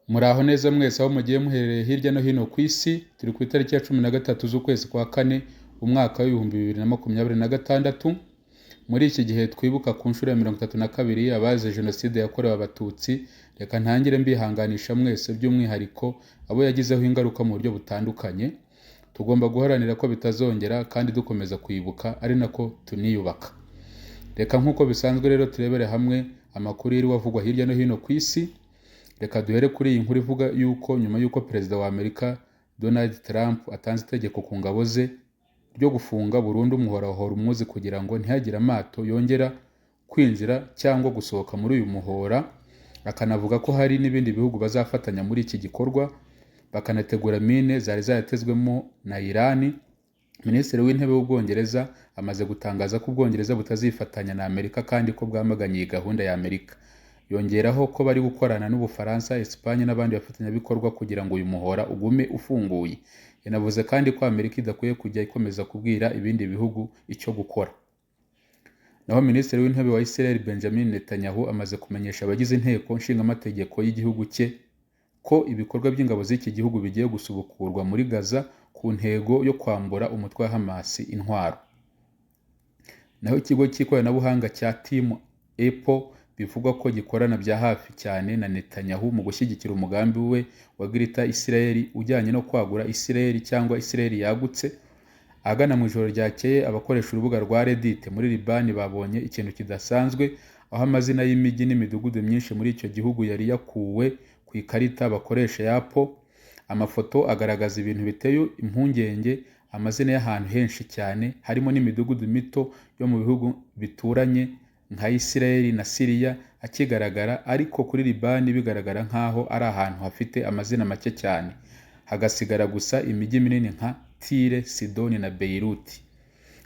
Muraho neza mwese aho mugiye muherereye hirya no hino ku isi. Turi ku itariki ya 13 z'ukwezi kwa kane, umwaka wa 2026. Muri iki gihe twibuka ku nshuro ya 32 abazize Jenoside yakorewe Abatutsi, reka ntangire mbihanganisha mwese, by'umwihariko abo yagizeho ingaruka mu buryo butandukanye. Tugomba guharanira ko bitazongera kandi dukomeza kwibuka ari nako tuniyubaka. Reka nk'uko bisanzwe rero turebere hamwe amakuru yiriwe avugwa hirya no hino ku isi. Reka duhere kuri iyi nkuru ivuga yuko nyuma y'uko Perezida wa Amerika Donald Trump atanze itegeko ku ngabo ze ryo gufunga burundu umuhora wa Hormuz kugira ngo ntihagire amato yongera kwinjira cyangwa gusohoka muri uyu muhora, akanavuga ko hari n'ibindi bihugu bazafatanya muri iki gikorwa, bakanategura mine zari zaratezwemo na Irani, Minisitiri w'Intebe w'Ubwongereza amaze gutangaza ko Ubwongereza butazifatanya na Amerika kandi ko bwamaganye iyi gahunda ya Amerika. Yongeraho ko bari gukorana n'Ubufaransa, Espagne n'abandi bafatanyabikorwa kugira ngo uyu muhora ugume ufunguye. Yanavuze kandi ko Amerika idakwiye kujya ikomeza kubwira ibindi bihugu icyo gukora. Naho Minisitiri w'Intebe wa Israel Benjamin Netanyahu amaze kumenyesha abagize Inteko Nshingamategeko y'igihugu cye ko ibikorwa by'ingabo z'iki gihugu bigiye gusubukurwa muri Gaza ku ntego yo kwambura umutwe wa Hamas intwaro. Naho ikigo cy'ikoranabuhanga cya Team Apple bivugwa ko gikorana bya hafi cyane na Netanyahu mu gushyigikira umugambi we wa Greater Israel ujyanye no kwagura Israel cyangwa Israel yagutse. Ahagana mu ijoro ryakeye, abakoresha urubuga rwa Reddit muri Libani babonye ikintu kidasanzwe, aho amazina y'imijyi n'imidugudu myinshi muri icyo gihugu yari yakuwe ku ikarita bakoresha ya Apple. Amafoto agaragaza ibintu biteye impungenge: amazina y'ahantu henshi cyane, harimo n'imidugudu mito yo mu bihugu bituranye nka Israel na Syria, akigaragara, ariko kuri Libani bigaragara nk'aho ari ahantu hafite amazina make cyane, hagasigara gusa imijyi minini nka Tire, Sidoni na Beirut.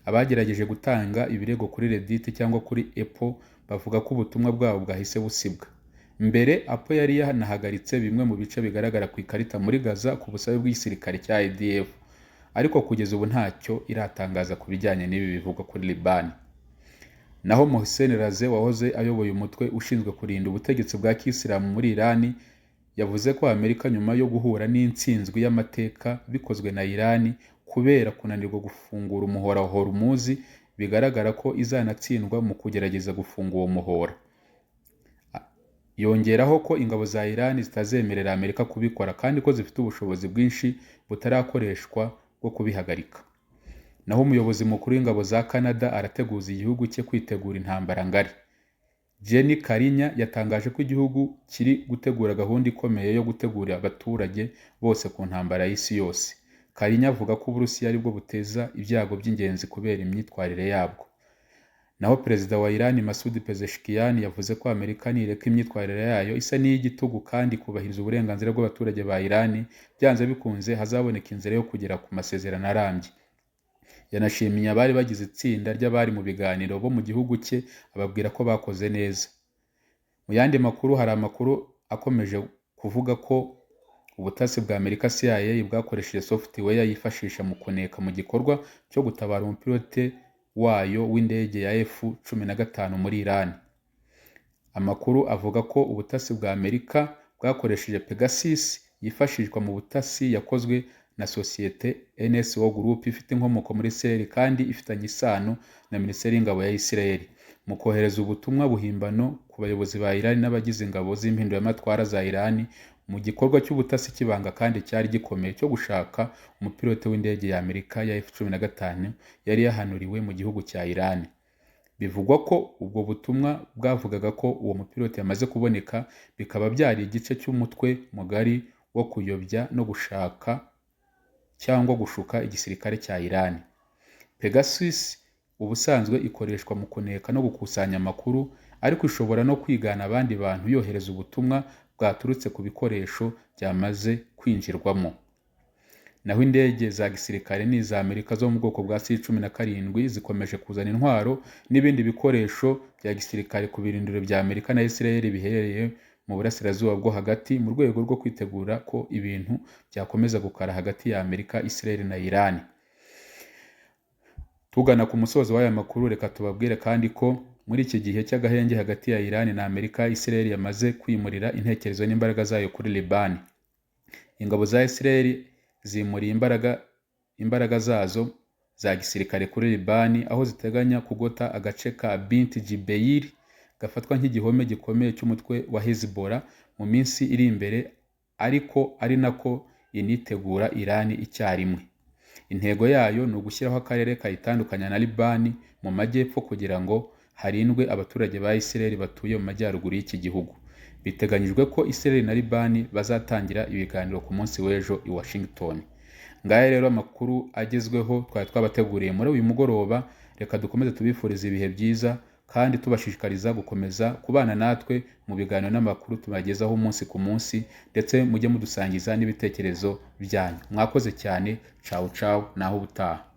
Abagerageje gutanga ibirego kuri Reddit cyangwa kuri Apple bavuga ko ubutumwa bwabo bwahise busibwa. Mbere Apple yari yanahagaritse bimwe mu bice bigaragara ku ikarita muri Gaza ku busabe bw'igisirikare cya IDF, ariko kugeza ubu ntacyo iratangaza ku bijyanye n'ibi bivugwa kuri Libani. Naho Mohsen Rezaei wahoze ayoboye umutwe ushinzwe kurinda ubutegetsi bwa Kisilamu muri Irani yavuze ko Amerika, nyuma yo guhura n'intsinzwi y'amateka bikozwe na Irani kubera kunanirwa gufungura umuhora wa Hormuz, bigaragara ko izanatsindwa mu kugerageza gufunga uwo muhora. Yongeraho ko ingabo za Irani zitazemerera Amerika kubikora kandi ko zifite ubushobozi bwinshi butarakoreshwa bwo kubihagarika. Naho umuyobozi mukuru w'ingabo za Canada arateguza igihugu cye kwitegura intambara ngari. Jenny Karinya yatangaje ko igihugu kiri gutegura gahunda ikomeye yo gutegura abaturage bose ku ntambara y'isi yose. Karinya avuga ko Uburusiya aribwo buteza ibyago by'ingenzi kubera imyitwarire yabwo. Naho Perezida wa Iran Masoud Pezeshkian yavuze ko Amerika nireka imyitwarire yayo isa n'iy'igitugu kandi ikubahiriza uburenganzira bw'abaturage ba Iran, byanze bikunze hazaboneka inzira yo kugera ku masezerano arambye. Yanashimiye abari bagize itsinda ry'abari mu biganiro bo mu gihugu cye, ababwira ko bakoze neza. Mu yandi makuru, hari amakuru akomeje kuvuga ko ubutasi bwa Amerika CIA bwakoresheje software yifashisha mu kuneka mu gikorwa cyo gutabara umupilote wayo w'indege ya F-15 muri Iran. Amakuru avuga ko ubutasi bwa Amerika bwakoresheje Pegasus yifashishwa mu butasi yakozwe na sosiyete NSO Group ifite inkomoko muri Israel kandi ifitanye isano na Minisiteri y'Ingabo ya Israel, mu kohereza ubutumwa buhimbano ku bayobozi ba Iran n'abagize ingabo z'impinduramatwara za Iran mu gikorwa cy'ubutasi cy'ibanga kandi cyari gikomeye cyo gushaka umupilote w'indege ya Amerika ya F-15 yari yahanuriwe mu gihugu cya Iran. Bivugwa ko ubwo butumwa bwavugaga ko uwo mupilote yamaze kuboneka, bikaba byari igice cy'umutwe mugari wo kuyobya no gushaka cyangwa gushuka igisirikare cya Iran. Pegasus ubusanzwe ikoreshwa mu kuneka no gukusanya amakuru, ariko ishobora no kwigana abandi bantu yohereza ubutumwa bwaturutse ku bikoresho byamaze kwinjirwamo. Naho indege za gisirikare n'iza Amerika zo mu bwoko bwa C-17 zikomeje kuzana intwaro n'ibindi bikoresho bya gisirikare ku birindiro bya Amerika na Israel biherereye mu burasirazuba bwo hagati, mu rwego rwo kwitegura ko ibintu byakomeza gukara hagati ya Amerika, Israel na Iran. Tugana ku musozo w'aya makuru, reka tubabwire kandi ko Muri iki gihe cy'agahenge hagati ya Iran na Amerika, Israel yamaze kwimurira intekerezo n'imbaraga zayo kuri Libani. Ingabo za Israel zimuriye imbaraga zazo za gisirikare kuri Libani, aho ziteganya kugota agace ka Bint Jbeil gafatwa nk'igihome gikomeye cy'umutwe wa Hezbollah mu minsi iri imbere, ariko ari nako initegura Iran icyarimwe. Intego yayo ni ugushyiraho akarere kayitandukanya na Libani mu majyepfo kugira ngo harindwe abaturage ba Israel batuye mu majyaruguru y'iki gihugu. Biteganyijwe ko Israel na Libani bazatangira ibiganiro ku munsi w'ejo i Washington. Ngaya rero amakuru agezweho twari twabateguriye muri uyu mugoroba. Reka dukomeze tubifurize ibihe byiza kandi tubashishikariza gukomeza kubana natwe mu biganiro n'amakuru tubagezaho umunsi ku munsi, ndetse mujye mudusangiza n'ibitekerezo byanyu. Mwakoze cyane, cawu cawu, naho ubutaha.